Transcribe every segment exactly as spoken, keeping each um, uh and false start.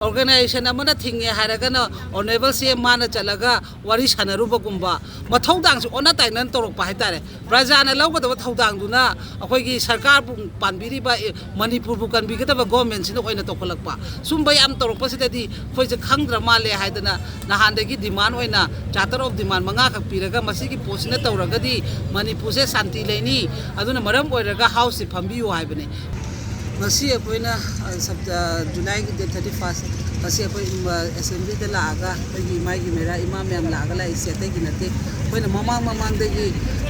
Organisation ꯑꯃꯅ ꯊꯤꯡꯉꯦ ꯍꯥꯏꯔꯒꯅ honourable ꯁꯤ ꯑꯦꯝ ꯃꯥꯅ ꯆꯠꯂꯒ ꯋꯥꯔꯤ ꯁꯥꯟꯅꯔꯨꯕꯒꯨꯝꯕ, ꯃꯊꯧꯗꯥꯡꯁꯦ ꯑꯣꯟꯅ ꯇꯥꯏꯅꯅ ꯇꯧꯔꯛꯄ ꯍꯥꯏꯇꯥꯔꯦ꯫ ꯄ꯭ꯔꯖꯥꯅ ꯂꯧꯒꯗꯕ ꯊꯧꯗꯥꯡꯗꯨꯅ ꯑꯩꯈꯣꯏꯒꯤ ꯁꯔꯀꯥꯔꯕꯨ ꯄꯥꯟꯕꯤꯔꯤꯕ, ꯑꯦ, ꯃꯅꯤꯄꯨꯔꯕꯨ ꯀꯟꯕꯤꯒꯗꯕ ꯒꯣꯔꯃꯦꯟꯁꯤꯅ ꯑꯣꯏꯅ ꯇꯧꯈꯠꯂꯛꯄ꯫ ꯁꯨꯝꯕ ꯌꯥꯝ ꯇꯧꯔꯛꯄꯁꯤꯗꯗꯤ ꯑꯩꯈꯣꯏꯁꯦ ꯈꯪꯗ꯭ꯔ ꯃꯥꯜꯂꯦ ꯍꯥꯏꯗꯅ ꯅꯍꯥꯟꯗꯒꯤ ꯗꯤꯃꯥꯟ ꯑꯣꯏꯅ, ꯆꯥꯔꯇꯔ ꯑꯣꯐ ꯗꯤꯃꯥꯟ ꯃꯉꯥꯈꯛ ꯄꯤꯔꯒ, ꯃꯁꯤꯒꯤ ꯄꯣꯠꯁꯤꯅ ꯇꯧꯔꯒꯗꯤ ꯃꯅꯤꯄꯨꯔꯁꯦ ꯁꯥꯟꯇꯤ ꯂꯩꯅꯤ, ꯑꯗꯨꯅ ꯃꯔꯝ ꯑꯣꯏꯔꯒ ꯍꯥꯎꯁꯁꯦ ꯐꯝꯕꯤꯌꯨ ꯍꯥꯏꯕꯅꯤ꯫ ꯉꯁꯤ ꯑꯩꯈꯣꯏꯅ, ꯑ, ꯁꯞ-, ꯑ, ꯖꯨꯂꯥꯏꯒꯤ ꯗꯦꯠ ꯊꯥꯔꯇꯤ ꯐꯥꯔꯁ, ꯉꯁꯤ ꯑꯩꯈꯣꯏ, ꯎꯝ, ꯑ, ꯑꯦꯁꯦꯝꯕ꯭ꯂꯤꯗ ꯂꯥꯛꯑꯒ, ꯑꯩꯈꯣꯏꯒꯤ ꯏꯃꯥꯒꯤ ꯃꯦꯔꯥ ꯏꯃꯥ ꯃꯌꯥꯝ ꯂꯥꯛꯑꯒ ꯂꯥꯛꯏꯁꯦ ꯑꯇꯩꯒꯤ ꯅꯠꯇꯦ꯫ ꯑꯩꯈꯣꯏꯅ ꯃꯃꯥꯡ ꯃꯃꯥꯡꯗꯒꯤ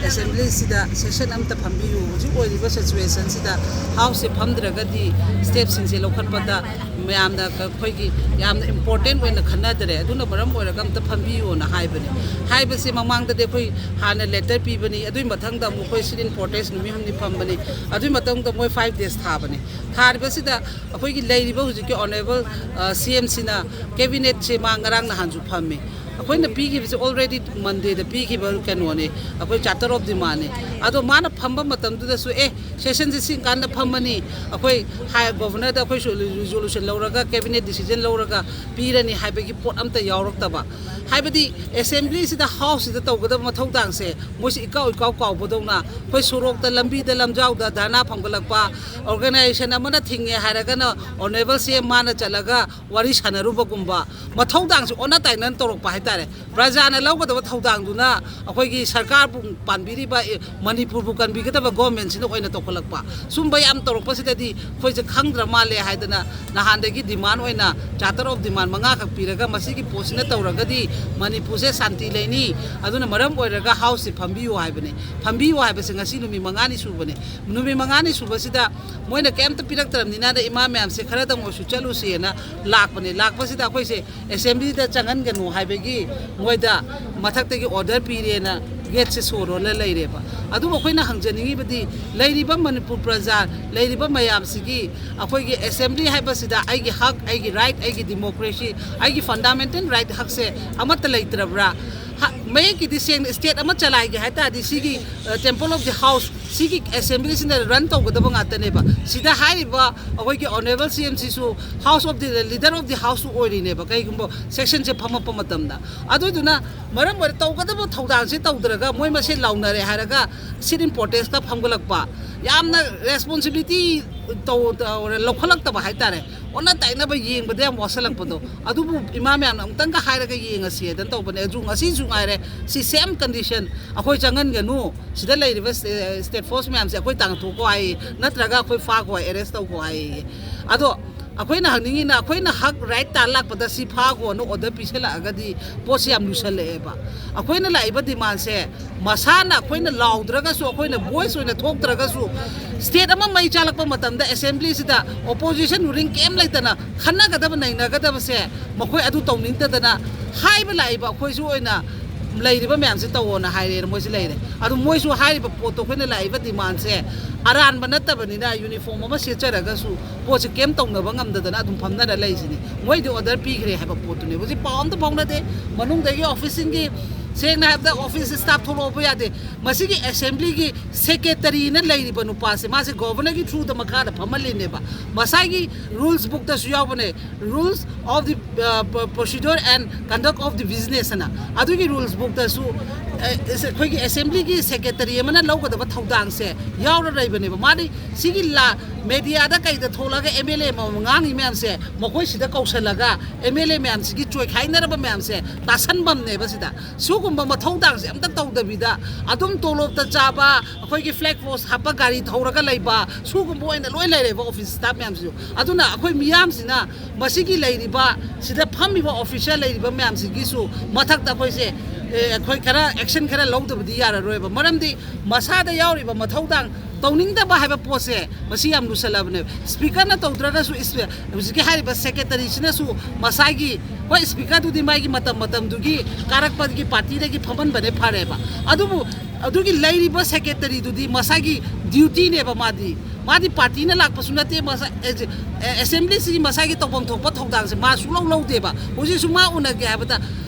ꯑꯦꯁꯦꯝꯕ꯭ꯂꯤꯁꯤꯗ ꯁꯦꯁꯟ ꯑꯝꯇ ꯐꯝꯕꯤꯌꯨ, ꯍꯧꯖꯤꯛ ꯑꯣꯏꯔꯤꯕ ꯁꯤꯆꯨꯋꯦꯁꯟꯁꯤꯗ ꯍꯥꯎꯁꯁꯦ ꯐꯝꯗ꯭ꯔꯒꯗꯤ ꯁ꯭ꯇꯦꯞꯁꯤꯡꯁꯦ ꯂꯧꯈꯠꯄꯗ ꯃꯌꯥꯝꯅ ꯑꯩꯈꯣꯏꯒꯤ ꯌꯥꯝꯅ ꯏꯝꯄꯣꯔꯇꯦꯟ ꯑꯣꯏꯅ ꯈꯟꯅꯗ꯭ꯔꯦ, ꯑꯗꯨꯅ ꯃꯔꯝ ꯑꯣꯏꯔꯒ ꯑꯝꯇ ꯐꯝꯕꯤꯌꯣꯅ ꯍꯥꯏꯕꯅꯦ꯫ ꯍꯥꯏꯕꯁꯦ ꯃꯃꯥꯡꯗꯗꯤ ꯑꯩꯈꯣꯏ ꯍꯥꯟꯅ ꯂꯦꯇꯔ ꯄꯤꯕꯅꯤ, ꯑꯗꯨꯒꯤ ꯃꯊꯪꯗ ꯑꯃꯨꯛ ꯑꯩꯈꯣꯏ ꯁꯤꯠ ꯏꯟ ꯄ꯭ꯔꯣꯇꯦꯁ ꯅꯨꯃꯤꯠ ꯍꯨꯝꯅꯤ ꯐꯝꯕꯅꯤ, ꯑꯗꯨꯒꯤ ꯃꯇꯨꯡꯗ ꯃꯣꯏ ꯐꯥꯏꯚ ꯗꯦꯖ ꯊꯥꯕꯅꯤ꯫ ꯊꯥꯔꯤꯕꯁꯤꯗ ꯑꯩꯈꯣꯏꯒꯤ ꯂꯩꯔꯤꯕ ꯍꯧꯖꯤꯛꯀꯤ ꯑꯣꯅꯔꯦꯕꯜ, ꯑ, ꯁꯤ ꯑꯦꯝ ꯁꯤꯅ ꯀꯦꯕꯤꯅꯦꯠꯁꯦ ꯃꯥ ꯉꯔꯥꯡ ꯅꯍꯥꯟꯁꯨ ꯐꯝꯃꯤ꯫ ꯑꯩꯈꯣꯏꯅ ꯄꯤꯈꯤꯕꯁꯦ ꯑꯣꯜꯔꯦꯗꯤ ꯃꯟꯗꯦꯗ ꯄꯤꯈꯤꯕ ꯀꯩꯅꯣꯅꯦ, ꯑꯩꯈꯣꯏ ꯆꯥꯔꯇꯔ ꯑꯣꯐ ꯗꯤꯃꯥꯟꯅꯦ꯫ ꯑꯗꯣ ꯃꯥꯅ ꯐꯝꯕ ꯃꯇꯝꯗꯨꯗꯁꯨ, "ꯑꯦ, ꯁꯦꯁꯟꯁꯦ ꯁꯤ ꯀꯥꯟꯗ ꯐꯝꯃꯅꯤ, ꯑꯩꯈꯣꯏ ꯍꯥꯏ, ꯒꯣꯚꯔꯅꯔꯗ ꯑꯩꯈꯣꯏꯁꯨ ꯔꯤꯖꯣꯂꯨꯁꯟ ꯂꯧꯔꯒ, ꯀꯦꯕꯤꯅꯦꯠ ꯗꯤꯁꯤꯖꯟ ꯂꯧꯔꯒ ꯄꯤꯔꯅꯤ" ꯍꯥꯏꯕꯒꯤ ꯄꯣꯠ ꯑꯝꯇ ꯌꯥꯎꯔꯛꯇꯕ꯫ ꯍꯥꯏꯕꯗꯤ ꯑꯦꯁꯦꯝꯕ꯭ꯂꯤꯁꯤꯗ, ꯍꯥꯎꯁꯁꯤꯗ ꯇꯧꯒꯗꯕ ꯃꯊꯧꯗꯥꯡꯁꯦ ꯃꯣꯏꯁꯤ ꯏꯀꯥꯎ ꯏꯀꯥꯎ ꯀꯥꯎꯕꯗꯧꯅ, ꯑꯩꯈꯣꯏ ꯁꯣꯔꯣꯛꯇ, ꯂꯝꯕꯤꯗ, ꯂꯝꯖꯥꯎꯗ ꯙꯔꯅꯥ ꯐꯝꯒꯠꯂꯛꯄ, ꯑꯣꯔꯒꯅꯥꯏꯖꯦꯁꯟ ꯑꯃꯅ ꯊꯤꯡꯉꯦ ꯍꯥꯏꯔꯒꯅ ꯑꯣꯅꯔꯦꯕꯜ ꯁꯤ ꯑꯦꯝ ꯃꯥꯅ ꯆꯠꯂꯒ ꯋꯥꯔꯤ ꯁꯥꯟꯅꯔꯨꯕꯒꯨꯝꯕ, ꯃꯊꯧꯗꯥꯡꯁꯦ ꯑꯣꯟꯅ ꯇꯥꯏꯅꯅ ꯇꯧꯔꯛꯄ ꯍꯥꯏꯇꯥꯔꯦ꯫ ꯄ꯭ꯔꯖꯥꯅ ꯂꯧꯒꯗꯕ ꯊꯧꯗꯥꯡꯗꯨꯅ ꯑꯩꯈꯣꯏꯒꯤ ꯁꯔꯀꯥꯔꯕꯨ ꯄꯥꯟꯕꯤꯔꯤꯕ, ꯑꯦ, ꯃꯅꯤꯄꯨꯔꯕꯨ ꯀꯟꯕꯤꯒꯗꯕ ꯒꯣꯔꯃꯦꯟꯁꯤꯅ ꯑꯣꯏꯅ ꯇꯧꯈꯠꯂꯛꯄ꯫ ꯁꯨꯝꯕ ꯌꯥꯝ ꯇꯧꯔꯛꯄꯁꯤꯗꯗꯤ ꯑꯩꯈꯣꯏꯁꯦ ꯈꯪꯗ꯭ꯔ ꯃꯥꯜꯂꯦ ꯍꯥꯏꯗꯅ ꯅꯍꯥꯟꯗꯒꯤ ꯗꯤꯃꯥꯟ ꯑꯣꯏꯅ ꯆꯥꯔꯇꯔ ꯑꯣꯐ ꯗꯤꯃꯥꯟ ꯃꯉꯥꯈꯛ ꯄꯤꯔꯒ, "ꯃꯁꯤꯒꯤ ꯄꯣꯠꯁꯤꯅ ꯇꯧꯔꯒꯗꯤ ꯃꯅꯤꯄꯨꯔꯁꯦ ꯁꯥꯟꯇꯤ ꯂꯩꯅꯤ, ꯑꯗꯨꯅ ꯃꯔꯝ ꯑꯣꯏꯔꯒ ꯍꯥꯎꯁꯁꯦ ꯐꯝꯕꯤꯌꯨ" ꯍꯥꯏꯕꯅꯦ꯫ ꯐꯝꯕꯤꯌꯨ ꯍꯥꯏꯕꯁꯦ ꯉꯁꯤ ꯅꯨꯃꯤꯠ ꯃꯉꯥꯅꯤ ꯁꯨꯕꯅꯦ꯫ ꯅꯨꯃꯤꯠ ꯃꯉꯥꯅꯤ ꯁꯨꯕꯁꯤꯗ ꯃꯣꯏꯅ ꯀꯩꯝꯇ ꯄꯤꯔꯛꯇ꯭ꯔꯕꯅꯤꯅ, "ꯑꯗ ꯏꯃꯥ ꯃꯌꯥꯝꯁꯦ ꯈꯔꯗꯪ ꯑꯣꯏꯔꯁꯨ ꯆꯠꯂꯨꯁꯦꯅ" ꯂꯥꯛꯄꯅꯦ꯫ ꯂꯥꯛꯄꯁꯤꯗ ꯑꯩꯈꯣꯏꯁꯦ ꯑꯦꯁꯦꯝꯕ꯭ꯂꯤꯗ ꯆꯪꯍꯟꯒꯅꯨ ꯍꯥꯏꯕꯒꯤ ꯃꯣꯏꯗ ꯃꯊꯛꯇꯒꯤ ꯑꯣꯔꯗꯔ ꯄꯤꯔꯦꯅ ꯒꯦꯠꯁꯦ ꯁꯣ ꯂꯣꯜꯂ ꯂꯩꯔꯦꯕ꯫ ꯑꯗꯨꯕꯨ ꯑꯩꯈꯣꯏꯅ ꯍꯪꯖꯅꯤꯡꯉꯤꯕꯗꯤ, ꯂꯩꯔꯤꯕ ꯃꯅꯤꯄꯨꯔ ꯄ꯭ꯔꯖꯥ, ꯂꯩꯔꯤꯕ ꯃꯌꯥꯝꯁꯤꯒꯤ, ꯑꯩꯈꯣꯏꯒꯤ ꯑꯦꯁꯦꯝꯕ꯭ꯂꯤ ꯍꯥꯏꯕꯁꯤꯗ ꯑꯩꯒꯤ ꯍꯛ, ꯑꯩꯒꯤ ꯔꯥꯏꯠ, ꯑꯩꯒꯤ ꯗꯤꯃꯣꯀ꯭ꯔꯦꯁꯤ, ꯑꯩꯒꯤ ꯐꯟꯗꯥꯃꯦꯟꯇꯦꯜ ꯔꯥꯏꯠ, ꯍꯛꯁꯦ ꯑꯃꯠꯇ ꯂꯩꯇ꯭ꯔꯕ꯭ꯔꯥ? ꯃꯌꯦꯛꯀꯤꯗꯤ ꯁꯦꯡꯅ state ꯑꯃ ꯆꯂꯥꯏꯒꯦ ꯍꯥꯏ ꯇꯥꯔꯗꯤ ꯁꯤꯒꯤ Temple of the House, ꯁꯤꯒꯤ assembly ꯁꯤꯅ run ꯇꯧꯒꯗꯕ ꯉꯥꯛꯇꯅꯦꯕ꯫ ꯁꯤꯗ ꯍꯥꯏꯔꯤꯕ ꯑꯩꯈꯣꯏꯒꯤ honourable C M ꯁꯤꯁꯨ House of the, leader of the House ꯁꯨ ꯑꯣꯏꯔꯤꯅꯦꯕ, ꯀꯩꯒꯨꯝꯕ session ꯁꯦ ꯐꯝꯃꯛꯄ ꯃꯇꯝꯗ꯫ ꯑꯗꯨꯗꯨꯅ ꯃꯔꯝ ꯑꯣꯏꯔ ꯇꯧꯒꯗꯕ ꯊꯧꯗꯥꯡꯁꯦ ꯇꯧꯗ꯭ꯔꯒ ꯃꯣꯏ ꯃꯁꯦꯟ ꯂꯥꯎꯅꯔꯦ ꯍꯥꯏꯔꯒ sit in protest ꯀ ꯐꯝꯒꯠꯂꯛꯄ, ꯌꯥꯝꯅ responsibility ꯇꯧ-, ꯇꯧ-, ꯂꯧꯈꯠꯂꯛꯇꯕ ꯍꯥꯏꯇꯥꯔꯦ꯫ ꯑꯣꯟꯅ ꯇꯩꯅꯕ ꯌꯦꯡꯕꯗ ꯌꯥꯝ ꯋꯥꯁꯜꯂꯛꯄꯗꯣ, ꯑꯗꯨꯕꯨ ꯏꯃꯥ ꯃꯌꯥꯝꯅ ꯑꯃꯨꯛꯇꯪꯒ ꯍꯥꯏꯔꯒ ꯌꯦꯡꯉꯁꯤ ꯍꯥꯏꯗꯅ ꯇꯧꯕꯅꯦ꯫ ꯑꯗꯨ ꯉꯁꯤꯁꯨ ꯉꯥꯏꯔꯦ, ꯁꯤ same condition, "ꯑꯩꯈꯣꯏ ꯆꯪꯍꯟꯒꯅꯨ, ꯁꯤꯗ ꯂꯩꯔꯤꯕ state force ꯃꯌꯥꯝꯁꯦ ꯑꯩꯈꯣꯏ ꯇꯥꯟꯊꯣꯛꯈꯣ" ꯍꯥꯏꯌꯦ, ꯅꯠꯇ꯭ꯔꯒ "ꯑꯩꯈꯣꯏ ꯐꯥꯈꯣ ꯍꯥꯏ, arrest ꯇꯧꯈꯣ" ꯍꯥꯏꯌꯦ꯫ ꯑꯗꯣ ꯑꯩꯈꯣꯏꯅ ꯍꯪꯅꯤꯡꯉꯤꯅ, ꯑꯩꯈꯣꯏꯅ ꯍꯛ, right ꯇꯥꯟ ꯂꯥꯛꯄꯗ ꯁꯤ ꯐꯥꯈꯣꯅ order ꯄꯤꯁꯜꯂꯛꯑꯒꯗꯤ ꯄꯣꯠꯁꯤ ꯌꯥꯝ ꯂꯨꯁꯜꯂꯛꯑꯦꯕ꯫ ꯑꯩꯈꯣꯏꯅ ꯂꯥꯛꯏꯕ demand ꯁꯦ ꯃꯁꯥꯅ ꯑꯩꯈꯣꯏꯅ ꯂꯥꯎꯗ꯭ꯔꯒꯁꯨ, ꯑꯩꯈꯣꯏꯅ voice ꯑꯣꯏꯅ ꯊꯣꯛꯇ꯭ꯔꯒꯁꯨ, state ꯑꯃ ꯃꯩ ꯆꯥꯜꯂꯛꯄ ꯃꯇꯝꯗ assembly ꯁꯤꯗ opposition ruling ꯀꯩꯝ ꯂꯩꯇꯅ ꯈꯟꯅꯒꯗꯕ ꯅꯩꯅꯒꯗꯕꯁꯦ ꯃꯈꯣꯏ ꯑꯗꯨ ꯇꯧꯅꯤꯡꯗꯗꯅ ꯍꯥꯏꯕ ꯂꯥꯛꯏꯕ ꯑꯩꯈꯣꯏꯁꯨ ꯑꯣꯏꯅ ꯂꯩꯔꯤꯕ ꯃꯌꯥꯝꯁꯦ ꯇꯧꯑꯣꯅ ꯍꯥꯏꯔꯦꯅ ꯃꯣꯏꯁꯦ ꯂꯩꯔꯦ꯫ ꯑꯗꯨ ꯃꯣꯏꯁꯨ ꯍꯥꯏꯔꯤꯕ ꯄꯣꯠꯇꯣ, ꯑꯩꯈꯣꯏꯅ ꯂꯥꯛꯏꯕ demand ꯁꯦ ꯑꯔꯥꯟꯕ ꯅꯠꯇꯕꯅꯤꯅ uniform ꯑꯃ ꯁꯦꯠꯆꯔꯒꯁꯨ ꯄꯣꯠꯁꯦ ꯀꯩꯝ ꯇꯧꯅꯕ ꯉꯝꯗꯗꯅ ꯑꯗꯨꯝ ꯐꯝꯅꯔ ꯂꯩꯁꯤꯅꯤ꯫ ꯃꯣꯏꯗꯤ order ꯄꯤꯈ꯭ꯔꯦ ꯍꯥꯏꯕ ꯄꯣꯠꯇꯨꯅꯦ꯫ ꯍꯧꯖꯤꯛ ꯄꯥꯎ ꯑꯝꯇ ꯐꯥꯎꯅꯗꯦ꯫ ꯃꯅꯨꯡꯗꯒꯤ office ꯁꯤꯡꯒꯤ, ꯁꯦꯡꯅ ꯍꯥꯏꯕꯗ office staff ꯊꯣꯛꯂꯛꯑꯣꯕ ꯌꯥꯗꯦ꯫ ꯃꯁꯤꯒꯤ assembly ꯒꯤ secretary ꯅ ꯂꯩꯔꯤꯕ ꯅꯨꯄꯥꯁꯦ, ꯃꯥꯁꯦ governor ꯒꯤ through ꯗ ꯃꯈꯥꯗ ꯐꯝꯍꯜꯂꯤꯅꯦꯕ꯫ ꯃꯁꯥꯒꯤ rules book ꯇꯁꯨ ꯌꯥꯎꯕꯅꯦ, Rules of the, uh, Pro-, Procedure and Conduct of the Business ꯍꯥꯏꯅ꯫ ꯑꯗꯨꯒꯤ rules book ꯇꯁꯨ, ꯑ, ꯑꯩꯈꯣꯏꯒꯤ assembly ꯒꯤ secretary ꯑꯃꯅ ꯂꯧꯒꯗꯕ ꯊꯧꯗꯥꯡꯁꯦ ꯌꯥꯎꯔ ꯂꯩꯕꯅꯦꯕ꯫ ꯃꯥꯗꯤ ꯁꯤꯒꯤ ꯂꯥ-, media ꯗ ꯀꯩꯗ ꯊꯣꯛꯂꯒ M L A ꯑꯃ ꯉꯥꯡꯉꯤ ꯃꯌꯥꯝꯁꯦ, ꯃꯈꯣꯏ ꯁꯤꯗ ꯀꯧꯁꯜꯂꯒ M L A ꯃꯌꯥꯝꯁꯤꯒꯤ ꯆꯣꯏꯈꯥꯏꯅꯔꯕ ꯃꯌꯥꯝꯁꯦ ꯇꯥꯁꯟꯐꯝꯅꯦꯕ ꯁꯤꯗ꯫ ꯁꯤꯒꯨꯝꯕ ꯃꯊꯧꯗꯥꯡꯁꯦ ꯑꯝꯇ ꯇꯧꯗꯕꯤꯗ, ꯑꯗꯨꯝ ꯇꯣꯂꯣꯞꯇ ꯆꯥꯕ, ꯑꯩꯈꯣꯏꯒꯤ flag post ꯍꯥꯞꯄ ꯒꯥꯔꯤ ꯊꯧꯔꯒ ꯂꯩꯕ, ꯁꯤꯒꯨꯝꯕ ꯑꯣꯏꯅ ꯂꯣꯏ ꯂꯩꯔꯦꯕ office staff ꯃꯌꯥꯝꯁꯤꯁꯨ꯫ ꯑꯗꯨꯅ ꯑꯩꯈꯣꯏ ꯃꯤꯌꯥꯝꯁꯤꯅ ꯃꯁꯤꯒꯤ ꯂꯩꯔꯤꯕ, ꯁꯤꯗ ꯐꯝꯃꯤꯕ officer ꯂꯩꯔꯤꯕ ꯃꯌꯥꯝꯁꯤꯒꯤꯁꯨ ꯃꯊꯛꯇ ꯑꯩꯈꯣꯏꯁꯦ, ꯑꯦ, ꯑꯩꯈꯣꯏ ꯈꯔ action ꯈꯔ ꯂꯧꯗꯕꯗꯤ ꯌꯥꯔꯔꯣꯏꯕ꯫ ꯃꯔꯝꯗꯤ ꯃꯁꯥꯗ ꯌꯥꯎꯔꯤꯕ ꯃꯊꯧꯗꯥꯡ ꯇꯧꯅꯤꯡꯗꯕ ꯍꯥꯏꯕ ꯄꯣꯠꯁꯦ ꯃꯁꯤ ꯌꯥꯝ ꯂꯨꯁꯜꯂꯕꯅꯦꯕ꯫ Speaker ꯅ ꯇꯧꯗ꯭ꯔꯒꯁꯨ ꯏꯁ-, ꯍꯧꯖꯤꯛꯀꯤ ꯍꯥꯏꯔꯤꯕ secretary ꯁꯤꯅꯁꯨ ꯃꯁꯥꯒꯤ, ꯍꯣꯏ, speaker ꯗꯨꯗꯤ ꯃꯥꯒꯤ ꯃꯇꯝ ꯃꯇꯝꯗꯨꯒꯤ ꯀꯥꯔꯛꯄꯒꯤ party ꯗꯒꯤ ꯐꯝꯍꯟꯕꯅꯦ ꯐꯔꯦꯕ꯫ ꯑꯗꯨꯕꯨ ꯑꯗꯨꯒꯤ ꯂꯩꯔꯤꯕ secretary ꯗꯨꯗꯤ ꯃꯁꯥꯒꯤ duty ꯅꯦꯕ꯫ ꯃꯥꯗꯤ, ꯃꯥꯗꯤ party ꯅ ꯂꯥꯛꯄꯁꯨ ꯅꯠꯇꯦ, ꯃꯁꯥ, ꯑꯦ-, ꯑꯦ-, assembly ꯁꯤꯒꯤ ꯃꯁꯥꯒꯤ ꯇꯧꯐꯝ ꯊꯣꯛꯄ ꯊꯧꯗꯥꯡꯁꯦ ꯃꯥ ꯁꯨꯡꯂꯧ ꯂꯧꯗꯦꯕ꯫ ꯍꯧꯖꯤꯛꯁꯨ ꯃꯥ ꯎꯅꯒꯦ ꯍꯥꯏꯕꯗ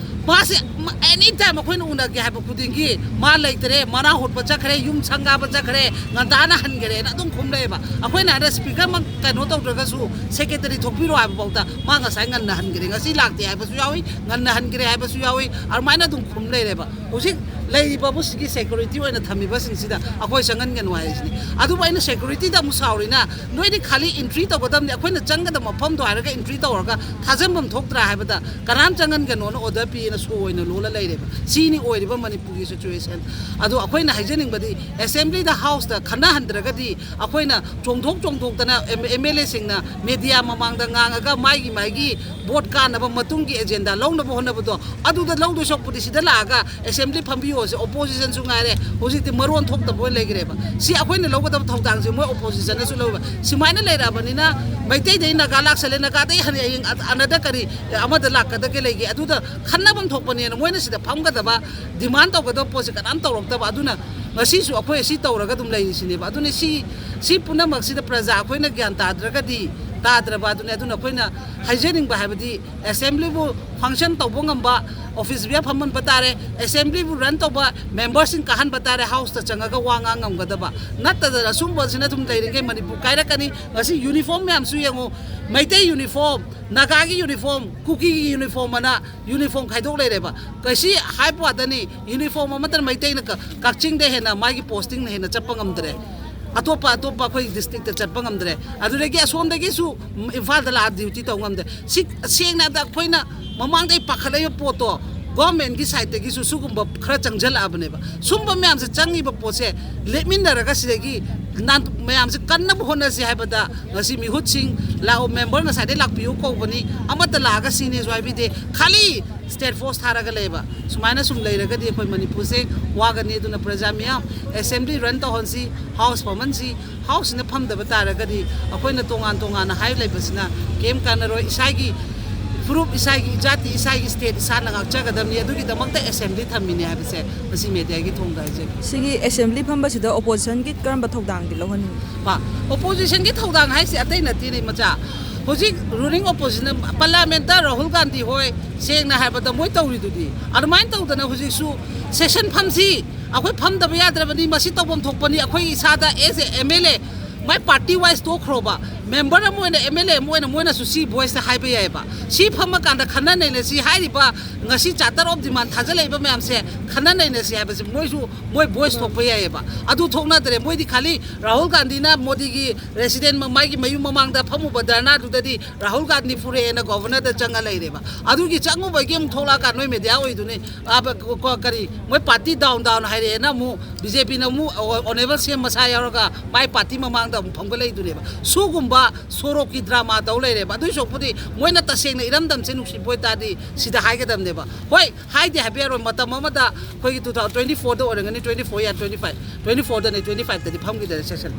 ꯃꯥꯁꯦ ꯑꯦꯅꯤ ꯇꯥꯏꯝ ꯑꯩꯈꯣꯏꯅ ꯎꯅꯒꯦ ꯍꯥꯏꯕ ꯈꯨꯗꯤꯡꯒꯤ ꯃꯥ ꯂꯩꯇ꯭ꯔꯦ, ꯃꯅꯥ ꯍꯨꯠꯄ ꯆꯠꯈ꯭ꯔꯦ, ꯌꯨꯝ ꯁꯪꯒꯥꯕ ꯆꯠꯈ꯭ꯔꯦ, ꯉꯟꯇꯥꯅ ꯍꯟꯈ꯭ꯔꯦꯅ ꯑꯗꯨꯝ ꯈꯨꯝꯂꯛꯑꯦꯕ꯫ ꯑꯩꯈꯣꯏꯅ ꯑꯗ ꯁ꯭ꯄꯤꯀꯔꯃꯛ ꯀꯩꯅꯣ ꯇꯧꯗ꯭ꯔꯒꯁꯨ ꯁꯦꯀ꯭ꯔꯦꯇꯔꯤ ꯊꯣꯛꯄꯤꯔꯣ ꯍꯥꯏꯕ ꯐꯥꯎꯗ ꯃꯥ ꯉꯁꯥꯏ ꯉꯟꯅ ꯍꯟꯈ꯭ꯔꯦ, ꯉꯁꯤ ꯂꯥꯛꯇꯦ ꯍꯥꯏꯕꯁꯨ ꯌꯥꯎꯏ, ꯉꯟꯅ ꯍꯟꯈ꯭ꯔꯦ ꯍꯥꯏꯕꯁꯨ ꯌꯥꯎꯏ, ꯑꯗꯨꯃꯥꯏꯅ ꯑꯗꯨꯝ ꯈꯨꯝ ꯂꯩꯔꯦꯕ꯫ ꯍꯧꯖꯤꯛ ꯂꯩꯔꯤꯕꯕꯨ ꯁꯤꯒꯤ ꯁꯦꯀ꯭ꯌꯨꯔꯤꯇꯤ ꯑꯣꯏꯅ ꯊꯝꯃꯤꯕꯁꯤꯡꯁꯤꯗ ꯑꯩꯈꯣꯏ ꯆꯪꯍꯟꯒꯅꯨ ꯍꯥꯏꯔꯤꯁꯤꯅꯤ꯫ ꯑꯗꯨꯕꯨ ꯑꯩꯅ ꯁꯦꯀ꯭ꯌꯨꯔꯤꯇꯤꯗ ꯑꯃꯨꯛ ꯁꯥꯎꯔꯤꯅ, ꯅꯣꯏꯗꯤ ꯈꯥꯂꯤ ꯏꯟꯇ꯭ꯔꯤ ꯇꯧꯒꯗꯕꯅꯤ, ꯑꯩꯈꯣꯏꯅ ꯆꯪꯒꯗꯕ ꯃꯐꯝꯗꯣ ꯍꯥꯏꯔꯒ ꯏꯟꯇ꯭ꯔꯤ ꯇꯧꯔꯒ ꯊꯥꯖꯟꯐꯝ ꯊꯣꯛꯇ꯭ꯔꯥ ꯍꯥꯏꯕꯗ ꯀꯅꯥꯝ ꯆꯪꯍꯟꯒꯅꯣꯅ ꯑꯣꯔꯗꯔ ꯄꯤꯌꯦꯅ ꯁꯣ ꯑꯣꯏꯅ ꯂꯣꯜꯂ ꯂꯩꯔꯦꯕ꯫ ꯁꯤꯅꯤ ꯑꯣꯏꯔꯤꯕ ꯃꯅꯤꯄꯨꯔꯒꯤ ꯁꯤꯆꯨꯋꯦꯁꯟ꯫ ꯑꯗꯣ ꯑꯩꯈꯣꯏꯅ ꯍꯥꯏꯖꯅꯤꯡꯕꯗꯤ ꯑꯦꯁꯦꯝꯕ꯭ꯂꯤꯗ, ꯍꯥꯎꯁꯇ ꯈꯟꯅꯍꯟꯗ꯭ꯔꯒꯗꯤ ꯑꯩꯈꯣꯏꯅ ꯆꯣꯡꯊꯣꯛ ꯆꯣꯡꯊꯣꯛꯇꯅ ꯑꯦꯝ ꯑꯦꯜ ꯑꯦꯁꯤꯡꯅ ꯃꯦꯗꯤꯌꯥ ꯃꯃꯥꯡꯗ ꯉꯥꯡꯉꯒ ꯃꯥꯒꯤ ꯃꯥꯒꯤ ꯚꯣꯠ ꯀꯥꯟꯅꯕ ꯃꯇꯨꯡꯒꯤ ꯑꯦꯖꯦꯟꯗꯥ ꯂꯧꯅꯕ ꯍꯣꯠꯅꯕꯗꯣ, ꯑꯗꯨꯗ ꯂꯧꯗꯣꯏ ꯁꯔꯨꯛꯄꯨꯗꯤ ꯁꯤꯗ ꯂꯥꯛꯑꯒ ꯑꯦꯁꯦꯝꯕ꯭ꯂꯤ ꯐꯝꯕꯤꯌꯣꯁꯦ꯫ ꯑꯣꯄꯣꯖꯤꯁꯟꯁꯨ ꯉꯥꯏꯔꯦ, ꯍꯧꯖꯤꯛꯇꯤ ꯃꯔꯣꯟ ꯊꯣꯛꯇꯕ ꯑꯣꯏꯅ ꯂꯩꯈ꯭ꯔꯦꯕ꯫ ꯁꯤ ꯑꯩꯈꯣꯏꯅ ꯂꯧꯒꯗꯕ ꯊꯧꯗꯥꯡꯁꯦ ꯃꯣꯏ ꯑꯣꯄꯣꯖꯤꯁꯟꯅꯁꯨ ꯂꯧꯕ꯫ ꯁꯨꯃꯥꯏꯅ ꯂꯩꯔꯛꯑꯕꯅꯤꯅ ꯃꯩꯇꯩꯗꯒꯤ ꯅꯥꯒꯥ ꯂꯥꯛꯁꯜꯂꯦ, ꯅꯥꯒꯥꯗꯒꯤ ꯍꯌꯦꯡ ꯑꯅꯗ ꯀꯔꯤ ꯑꯃꯗ ꯂꯥꯛꯀꯗꯒꯦ ꯂꯩꯒꯦ? ꯑꯗꯨꯗ ꯈꯟꯅꯐꯝ ꯊꯣꯛꯄꯅꯦꯅ ꯃꯣꯏꯅ ꯁꯤꯗ ꯐꯝꯒꯗꯕ, ꯗꯤꯃꯥꯟ ꯇꯧꯒꯗꯕ ꯄꯣꯠꯁꯦ ꯀꯅꯥꯝ ꯇꯧꯔꯛꯇꯕ꯫ ꯑꯗꯨꯅ ꯉꯁꯤꯁꯨ ꯑꯩꯈꯣꯏ ꯑꯁꯤ ꯇꯧꯔꯒ ꯑꯗꯨꯝ ꯂꯩꯔꯤꯁꯤꯅꯦꯕ꯫ ꯑꯗꯨꯅ ꯁꯤ, ꯁꯤ ꯄꯨꯝꯅꯃꯛꯁꯤꯗ ꯄ꯭ꯔꯖꯥ ꯑꯩꯈꯣꯏꯅ ꯒ꯭ꯌꯥꯟ ꯇꯥꯗ꯭ꯔꯒꯗꯤ, ꯇꯥꯗ꯭ꯔꯕ ꯑꯗꯨꯅꯤ꯫ ꯑꯗꯨꯅ ꯑꯩꯈꯣꯏꯅ ꯍꯥꯏꯖꯅꯤꯡꯕ ꯍꯥꯏꯕꯗꯤ ꯑꯦꯁꯦꯝꯕ꯭ꯂꯤꯕꯨ ꯐꯪꯁꯟ ꯇꯧꯕ ꯉꯝꯕ ꯑꯣꯐꯤꯁ ꯕꯤꯌꯥ ꯐꯝꯍꯟꯕ ꯇꯥꯔꯦ, ꯑꯦꯁꯦꯝꯕ꯭ꯂꯤꯕꯨ ꯔꯟ ꯇꯧꯕ ꯃꯦꯝꯕꯔꯁꯤꯡ ꯀꯥꯍꯟꯕ ꯇꯥꯔꯦ, ꯍꯥꯎꯁꯇ ꯆꯪꯉꯒ ꯋꯥ ꯉꯥꯡ ꯉꯝꯒꯗꯕ꯫ ꯅꯠꯇꯗꯅ ꯑꯁꯨꯝꯕꯁꯤꯅ ꯑꯗꯨꯝ ꯂꯩꯔꯤꯈꯩ ꯃꯅꯤꯄꯨꯔ ꯀꯥꯏꯔꯛꯀꯅꯤ꯫ ꯉꯁꯤ ꯌꯨꯅꯤꯐꯣꯔꯝ ꯃꯌꯥꯝꯁꯨ ꯌꯦꯡꯉꯨ, ꯃꯩꯇꯩ ꯌꯨꯅꯤꯐꯣꯔꯝ, ꯅꯥꯒꯥꯒꯤ ꯌꯨꯅꯤꯐꯣꯔꯝ, ꯀꯨꯀꯤꯒꯤ ꯌꯨꯅꯤꯐꯣꯔꯝ ꯑꯅ ꯌꯨꯅꯤꯐꯣꯔꯝ ꯈꯥꯏꯗꯣꯛ ꯂꯩꯔꯦꯕ꯫ ꯀꯩꯁꯤ ꯍꯥꯏꯕ ꯋꯥꯗꯅꯤ, ꯌꯨꯅꯤꯐꯣꯔꯝ ꯑꯃꯠꯇꯅ ꯃꯩꯇꯩꯅ ꯀ-, ꯀꯛꯆꯤꯡꯗ ꯍꯦꯟꯅ ꯃꯥꯒꯤ ꯄꯣꯁꯇꯤꯡꯅ ꯍꯦꯟꯅ ꯆꯠꯄ ꯉꯝꯗ꯭ꯔꯦ꯫ ꯑꯇꯣꯞꯄ, ꯑꯇꯣꯞꯄ ꯑꯩꯈꯣꯏ ꯗꯤꯁꯇ꯭ꯔꯤꯛꯇ ꯆꯠꯄ ꯉꯝꯗ꯭ꯔꯦ꯫ ꯑꯗꯨꯗꯒꯤ ꯑꯁꯣꯝꯗꯒꯤꯁꯨ ꯏꯝꯐꯥꯜꯗ ꯂꯥꯛꯑ ꯗ꯭ꯌꯨꯇꯤ ꯇꯧ ꯉꯝꯗ꯭ꯔꯦ꯫ ꯁꯤ ꯁꯦꯡꯅ ꯍꯥꯏꯕꯗ ꯑꯩꯈꯣꯏꯅ ꯃꯃꯥꯡꯗ ꯑꯩ ꯄꯥꯈꯠꯂꯛꯏꯕ ꯄꯣꯠꯇꯣ ꯒꯣꯔꯃꯦꯟꯒꯤ ꯁꯥꯏꯠꯇꯒꯤꯁꯨ ꯁꯤꯒꯨꯝꯕ ꯈꯔ ꯆꯪꯁꯤꯜꯂꯛꯑꯕꯅꯦꯕ꯫ ꯁꯨꯝꯕ ꯃꯌꯥꯝꯁꯦ ꯆꯪꯉꯤꯕ ꯄꯣꯠꯁꯦ ꯂꯦꯞꯃꯤꯟꯅꯔꯒ ꯁꯤꯗꯒꯤ ꯅꯥꯟ-, ꯃꯌꯥꯝꯁꯦ ꯀꯟꯅꯕ ꯍꯣꯠꯅꯁꯤ ꯍꯥꯏꯕꯗ ꯉꯁꯤ ꯃꯤꯍꯨꯠꯁꯤꯡ ꯂꯥꯛꯑꯣ, ꯃꯦꯝꯕꯔ ꯉꯁꯥꯏꯗꯩ ꯂꯥꯛꯄꯤꯌꯨ ꯀꯧꯕꯅꯤ, ꯑꯃꯠꯇ ꯂꯥꯛꯑꯒ ꯁꯤꯅꯦꯁꯨ ꯍꯥꯏꯕꯤꯗꯦ꯫ ꯈꯥꯂꯤ ꯁ꯭ꯇꯦꯠ ꯐꯣꯔꯁ ꯊꯥꯔꯒ ꯂꯩꯌꯦꯕ꯫ ꯁꯨꯃꯥꯏꯅ ꯁꯨꯝ ꯂꯩꯔꯒꯗꯤ ꯑꯩꯈꯣꯏ ꯃꯅꯤꯄꯨꯔꯁꯦ ꯋꯥꯒꯅꯤ꯫ ꯑꯗꯨꯅ ꯄ꯭ꯔꯖꯥ ꯃꯤꯌꯥꯝ ꯑꯦꯁꯦꯝꯕ꯭ꯂꯤ ꯔꯟ ꯇꯧꯍꯟꯁꯤ, ꯍꯥꯎꯁ ꯐꯝꯍꯟꯁꯤ꯫ ꯍꯥꯎꯁꯁꯤꯅ ꯐꯝꯗꯕ ꯇꯥꯔꯒꯗꯤ ꯑꯩꯈꯣꯏꯅ ꯇꯣꯉꯥꯟ ꯇꯣꯉꯥꯟꯅ ꯍꯥꯏ ꯂꯩꯕꯁꯤꯅ ꯀꯩꯝ ꯀꯥꯟꯅꯔꯣꯏ꯫ ꯏꯁꯥꯒꯤ ꯐꯨꯔꯨꯞ, ꯏꯁꯥꯒꯤ ꯖꯥꯇꯤ, ꯏꯁꯥꯒꯤ ꯁ꯭ꯇꯦꯠ ꯏꯁꯥꯅ ꯉꯥꯛꯆꯒꯗꯕꯅꯤ꯫ ꯑꯗꯨꯒꯤꯗꯃꯛꯇ ꯑꯦꯁꯦꯝꯕ꯭ꯂꯤ ꯊꯝꯃꯤꯅꯦ ꯍꯥꯏꯕꯁꯦ ꯃꯁꯤ ꯃꯦꯗꯤꯌꯥꯒꯤ ꯊꯣꯡꯗ ꯍꯥꯏꯖꯒꯦ꯫ ꯁꯤꯒꯤ ꯑꯦꯁꯦꯝꯕ꯭ꯂꯤ ꯐꯝꯕꯁꯤꯗ ꯑꯣꯄꯣꯖꯤꯁꯟꯒꯤ ꯀꯔꯝꯕ ꯊꯧꯗꯥꯡꯗꯤ ꯂꯧꯍꯟꯅꯤꯡꯉꯤ? ꯃꯥ, ꯑꯣꯄꯣꯖꯤꯁꯟꯒꯤ ꯊꯧꯗꯥꯡ ꯍꯥꯏꯁꯦ ꯑꯇꯩ ꯅꯠꯇꯦꯅꯦ ꯃꯆꯥ, ꯍꯧꯖꯤꯛ ruling opposition parliament ꯇ ꯔꯥꯍꯨꯜ ꯒꯥꯟꯙꯤ ꯍꯣꯏ, ꯁꯦꯡꯅ ꯍꯥꯏꯔꯕꯗ ꯃꯣꯏ ꯇꯧꯔꯤꯗꯨꯗꯤ꯫ ꯑꯗꯨꯃꯥꯏꯅ ꯇꯧꯗꯅ ꯍꯧꯖꯤꯛꯁꯨ session ꯐꯝꯁꯤ, ꯑꯩꯈꯣꯏ ꯐꯝꯗꯕ ꯌꯥꯗ꯭ꯔꯕꯅꯤ, ꯃꯁꯤ ꯇꯧꯐꯝ ꯊꯣꯛꯄꯅꯤ, ꯑꯩꯈꯣꯏ ꯏꯁꯥꯗ as a M L A, my party wise ꯇꯣꯛꯈ꯭ꯔꯣꯕ, member ꯑꯃ ꯑꯣꯏꯅ, M L A ꯑꯃ ꯑꯣꯏꯅ ꯃꯣꯏꯅꯁꯨ ꯁꯤ voice ꯁꯦ ꯍꯥꯏꯕ ꯌꯥꯏꯑꯕ꯫ ꯁꯤ ꯐꯝꯃꯀꯥꯟꯗ ꯈꯟꯅ ꯅꯩꯅꯁꯤ ꯍꯥꯏꯔꯤꯕ ꯉꯁꯤ charter of demand ꯊꯥꯖꯤꯜꯂꯛꯏꯕ ꯃꯌꯥꯝꯁꯦ ꯈꯟꯅ ꯅꯩꯅꯁꯤ ꯍꯥꯏꯕꯁꯦ ꯃꯣꯏꯁꯨ ꯃꯣꯏ voice ꯊꯣꯛꯄ ꯌꯥꯏꯑꯕ꯫ ꯑꯗꯨ ꯊꯣꯛꯅꯗ꯭ꯔꯦ꯫ ꯃꯣꯏꯗꯤ ꯈꯥꯂꯤ ꯔꯥꯍꯨꯜ ꯒꯥꯟꯙꯤꯅ ꯃꯣꯗꯤꯒꯤ resident ꯃ-, ꯃꯥꯒꯤ ꯃꯌꯨꯝ ꯃꯃꯥꯡꯗ ꯐꯝꯃꯨꯕ ꯙꯔꯅꯥꯗꯨꯗꯗꯤ ꯔꯥꯍꯨꯜ ꯒꯥꯟꯙꯤ ꯐꯨꯔꯛꯑꯦꯅ governor ꯗ ꯆꯪꯉ ꯂꯩꯔꯦꯕ꯫ ꯑꯗꯨꯒꯤ ꯆꯪꯉꯨꯕꯒꯤ ꯑꯃꯨꯛ ꯊꯣꯛꯂꯛꯑꯀꯥꯟꯗ ꯅꯣꯏ media ꯑꯣꯏꯗꯨꯅꯤ, ꯑ, ꯕ-, ꯀ-, ꯀ-, ꯀꯔꯤ, ꯃꯣꯏ party down down ꯍꯥꯏꯔꯛꯑꯦꯅ ꯑꯃꯨꯛ B J P ꯅ ꯑꯃꯨꯛ honourable C M ꯃꯁꯥ ꯌꯥꯎꯔꯒ ꯃꯥꯏ party ꯃꯃꯥꯡꯗ ꯑꯃꯨꯛ ꯐꯝꯒꯠꯂꯛꯏꯗꯨꯅꯦꯕ꯫ ꯁꯨꯒꯨꯝꯕ ꯁꯣꯔꯣꯛꯀꯤ drama ꯇꯧ ꯂꯩꯔꯦꯕ꯫ ꯑꯗꯨꯏ ꯁꯔꯨꯛꯄꯨꯗꯤ ꯃꯣꯏꯅ ꯇꯁꯦꯡꯅ ꯏꯔꯝꯗꯝꯁꯦ ꯅꯨꯡꯁꯤꯕ ꯑꯣꯏꯇꯥꯔꯗꯤ ꯁꯤꯗ ꯍꯥꯏꯒꯗꯕꯅꯦꯕ꯫ ꯍꯣꯏ, ꯍꯥꯏꯗꯤ ꯍꯥꯏꯕ ꯌꯥꯔꯣꯏ꯫ ꯃꯇꯝ ꯑꯃꯗ ꯑꯩꯈꯣꯏꯒꯤ two thousand twenty four ꯗ ꯑꯣꯏꯔꯝꯒꯅꯤ, twenty four ꯌꯥ twenty five, twenty four ꯗꯅꯦ, twenty five ꯇꯗꯤ ꯐꯝꯈꯤꯗꯔꯦ session꯫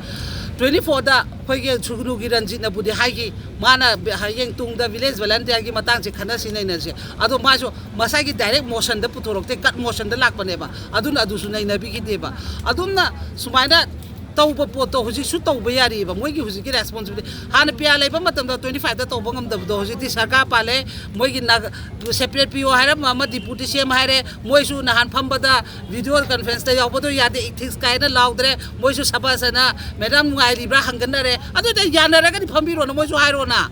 Twenty four ꯗ ꯑꯩꯈꯣꯏꯒꯤ ꯁꯨꯒꯅꯨꯒꯤ ꯔꯟꯖꯤꯠꯅꯕꯨꯗꯤ ꯍꯥꯏꯈꯤ, ꯃꯥꯅ ꯕ-, ꯍꯌꯦꯡ ꯇꯨꯡꯗ village volunteer ꯒꯤ ꯃꯇꯥꯡꯁꯦ ꯈꯟꯅꯁꯤ ꯅꯩꯅꯁꯦ꯫ ꯑꯗꯣ ꯃꯥꯁꯨ ꯃꯁꯥꯒꯤ direct motion ꯗ ꯄꯨꯊꯣꯔꯛꯇꯦ, cut motion ꯗ ꯂꯥꯛꯄꯅꯦꯕ꯫ ꯑꯗꯨꯅ ꯑꯗꯨꯁꯨ ꯅꯩꯅꯕꯤꯈꯤꯗꯦꯕ꯫ ꯑꯗꯨꯝꯅ ꯁꯨꯃꯥꯏꯅ ꯇꯧꯕ ꯄꯣꯠꯇꯣ ꯍꯧꯖꯤꯛꯁꯨ ꯇꯧꯕ ꯌꯥꯔꯤꯑꯕ꯫ ꯃꯣꯏꯒꯤ ꯍꯧꯖꯤꯛꯀꯤ responsibility, ꯍꯥꯟꯅ ꯄꯤꯌꯥ ꯂꯩꯕ ꯃꯇꯝꯗ twenty five ꯗ ꯇꯧꯕ ꯉꯝꯗꯕꯗꯣ ꯍꯧꯖꯤꯛꯇꯤ ꯁꯔꯀꯥꯔ ꯄꯥꯜꯂꯦ, ꯃꯣꯏꯒꯤ ꯅꯥꯒ-, separate ꯄꯤꯌꯣ ꯍꯥꯏꯔꯝꯕ ꯑꯃ, deputy C M ꯍꯥꯏꯔꯦ, ꯃꯣꯏꯁꯨ ꯅꯍꯥꯟ ꯐꯝꯕꯗ video conference ꯇ ꯌꯥꯎꯕꯗꯣ ꯌꯥꯗꯦ, ethics ꯀꯥꯏꯅ ꯂꯥꯎꯗ꯭ꯔꯦ, ꯃꯣꯏꯁꯨ ꯁꯕꯥꯁ ꯑꯅ madam ꯅꯨꯡꯉꯥꯏꯔꯤꯕ꯭ꯔꯥ ꯍꯪꯒꯠꯅꯔꯦ꯫ ꯑꯗꯨꯗ ꯌꯥꯅꯔꯒꯗꯤ ꯐꯝꯕꯤꯔꯣꯅ ꯃꯣꯏꯁꯨ ꯍꯥꯏꯔꯣꯅ꯫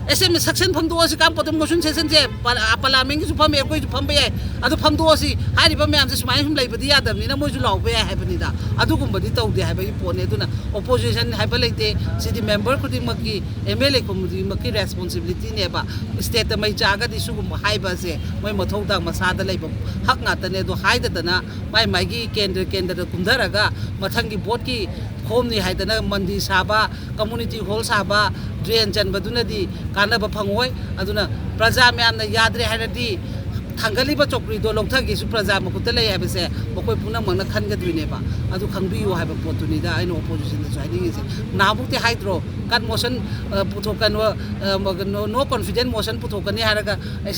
ꯑꯦꯁ ꯑꯦꯝ ꯁꯦꯁꯟ ꯐꯝꯗꯣꯛꯑꯁꯤ, ꯀꯥꯡꯄꯣꯛꯇ motion session ꯁꯦ ꯄꯥ-, ꯄꯥꯔꯂꯥꯃꯦꯟꯒꯤꯁꯨ ꯐꯝꯃꯦ, ꯑꯩꯈꯣꯏꯁꯨ ꯐꯝꯕ ꯌꯥꯏ꯫ ꯑꯗꯨ ꯐꯝꯗꯣꯛꯑꯁꯤ, ꯍꯥꯏꯔꯤꯕ ꯃꯌꯥꯝꯁꯦ ꯁꯨꯃꯥꯏꯅ ꯁꯨꯝ ꯂꯩꯕꯗꯤ ꯌꯥꯗꯕꯅꯤꯅ ꯃꯣꯏꯁꯨ ꯂꯥꯎꯕ ꯌꯥꯏ ꯍꯥꯏꯕꯅꯤꯗ꯫ ꯑꯗꯨꯒꯨꯝꯕꯗꯤ ꯇꯧꯗꯦ ꯍꯥꯏꯕꯒꯤ ꯄꯣꯠꯅꯦ꯫ ꯑꯗꯨꯅ opposition ꯍꯥꯏꯕ ꯂꯩꯇꯦ꯫ ꯁꯤꯗꯤ member ꯈꯨꯗꯤꯡꯃꯛꯀꯤ, M L A ꯈꯨꯗꯤꯡꯃꯛꯀꯤ responsibility ꯅꯦꯕ꯫ State ꯇ ꯃꯩ ꯆꯥꯛꯑꯒꯗꯤ ꯁꯤꯒꯨꯝꯕ ꯍꯥꯏꯕꯁꯦ ꯃꯣꯏ ꯃꯊꯧꯗꯥꯡ ꯃꯁꯥꯗ ꯂꯩꯕ ꯍꯛ ꯉꯥꯛꯇꯅꯦ꯫ ꯑꯗꯣ ꯍꯥꯏꯗꯗꯅ ꯃꯥꯏ ꯃꯥꯏꯒꯤ ꯀꯦꯟꯗ꯭ꯔ ꯀꯦꯟꯗ꯭ꯔꯗ ꯀꯨꯝꯊꯔꯒ ꯃꯊꯪꯒꯤ ꯚꯣꯠꯀꯤ ꯈꯣꯝꯅꯤ ꯍꯥꯏꯗꯅ ꯃꯟꯗꯤꯔ ꯁꯥꯕ, community hall ꯁꯥꯕ, drain ꯆꯟꯕꯗꯨꯅꯗꯤ ꯀꯥꯟꯅꯕ ꯐꯪꯉꯣꯏ꯫ ꯑꯗꯨꯅ ꯄ꯭ꯔꯖꯥ ꯃꯌꯥꯝꯅ ꯌꯥꯗ꯭ꯔꯦ ꯍꯥꯏꯔꯗꯤ ꯊꯥꯡꯒꯠꯂꯤꯕ ꯆꯧꯀ꯭ꯔꯤꯗꯣ ꯂꯧꯊꯒꯦꯁꯨ ꯄ꯭ꯔꯖꯥ ꯃꯈꯨꯠꯇ ꯂꯩ ꯍꯥꯏꯕꯁꯦ ꯃꯈꯣꯏ ꯄꯨꯝꯅꯃꯛꯅ ꯈꯟꯒꯗꯣꯏꯅꯦꯕ꯫ ꯑꯗꯨ ꯈꯪꯕꯤꯌꯨ ꯍꯥꯏꯕ ꯄꯣꯠꯇꯨꯅꯤꯗ ꯑꯩꯅ opposition ꯗꯁꯨ ꯍꯥꯏꯅꯤꯡꯉꯤꯁꯦ꯫ ꯅꯍꯥꯟꯃꯨꯛꯇꯤ ꯍꯥꯏꯗ꯭ꯔꯣ, cut motion, ꯑ, ꯄꯨꯊꯣꯛꯀꯅꯨ, ꯑ, ꯃ-, no, no confidence motion ꯄꯨꯊꯣꯛꯀꯅꯤ ꯍꯥꯏꯔꯒ, ꯑꯩ